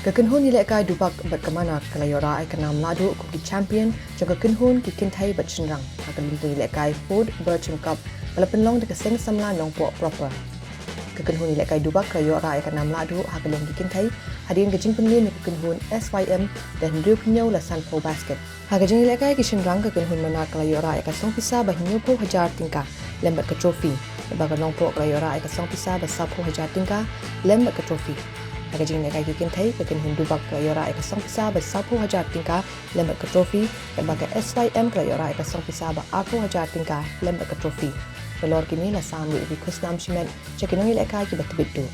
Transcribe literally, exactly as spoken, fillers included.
Ka kynhun ïalehkai Dubak bad ka Manar ka la ïoh rah ïa ka nam lahduh kum ki champion jong ka kynhun ki kynthei bad shynrang ha ka lympung ïalehkai Food Borochum Cup ba la pynlong da ka Seng Samla Nongpoh proper. Ka kynhun ïalehkai Dubak ka la ïoh rah ïa ka nam lahduh ha ka liang ki kynthei hadien ka jingpynliem ïa ka kynhun S Y M da hynriew phew la sanphew basket. Ha ka jingïalehkai ki shynrang, ka kynhun Manar ka la ïoh rah ïa ka song pisa ba hynñiewphew hajar tyngka lem bad ka trophy, katba ka Nongpoh ka la ïoh rah ïa ka song pisa ba sawphew hajar tyngka lem bad ka trophy. Ha ka jingïalehkai ki kynthei, ka kynhun Dubak ka la ïoh rah ïa ka song pisa ba sawphew hajar tyngka lem bad ka trophy, katba ka S Y M ka la ïoh rah ïa ka song pisa ba arphew hajar tyngka lem bad ka trophy. Nalor kine la sam ruh ïa ki khusnam shimet sha ki nongïalehkai kiba tbit duh.